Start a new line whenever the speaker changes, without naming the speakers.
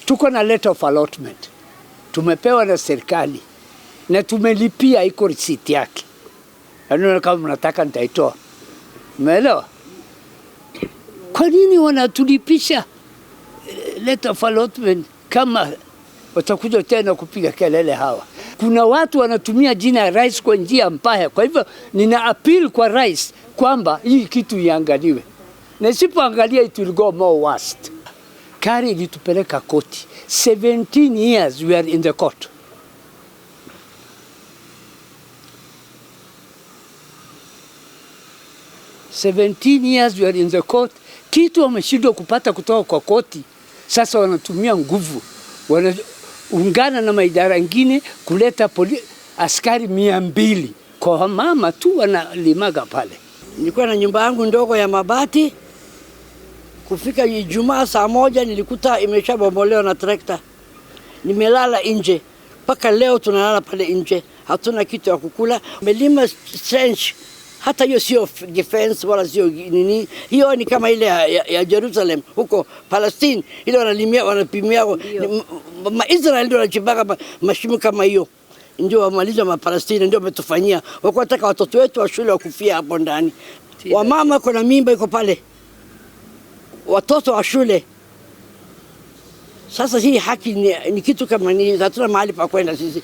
Tuko na letter of allotment tumepewa na serikali na tumelipia, iko receipt yake. Yaani kama mnataka nitaitoa, umeelewa? Kwa nini wanatulipisha letter of allotment kama watakuja tena kupiga kelele hawa? Kuna watu wanatumia jina ya rais kwa njia mbaya. Kwa hivyo nina appeal kwa rais kwamba hii kitu iangaliwe, na isipoangalia it will go more worst. KARI ilitupeleka koti. 17 years we are in the court. 17 years we are in the court. Kitu wameshindwa kupata kutoka kwa koti, sasa wanatumia nguvu, wanaungana na maidara ingine kuleta askari 200 kwa wamama tu wanalimaga pale.
Nilikuwa na nyumba yangu ndogo ya mabati. Kufika Ijumaa saa 1 nilikuta imeshabomolewa na trekta. Nimelala nje mpaka leo, tunalala pale nje, hatuna kitu ya kukula. Melima trench, hata hiyo sio defense wala sio nini, hiyo ni kama ile ya Jerusalem huko Palestine, ile wanalimia wanapimia ma Israel ndio wanachimbaga mashimo kama hiyo, ndio wamaliza Mapalestina, ndio wametufanyia. Wako wataka watoto wetu wa shule wakufia hapo ndani, wamama kuna mimba iko pale, watoto wa shule. Sasa hii haki ni kitu kama ni, hatuna mahali pa kwenda sisi.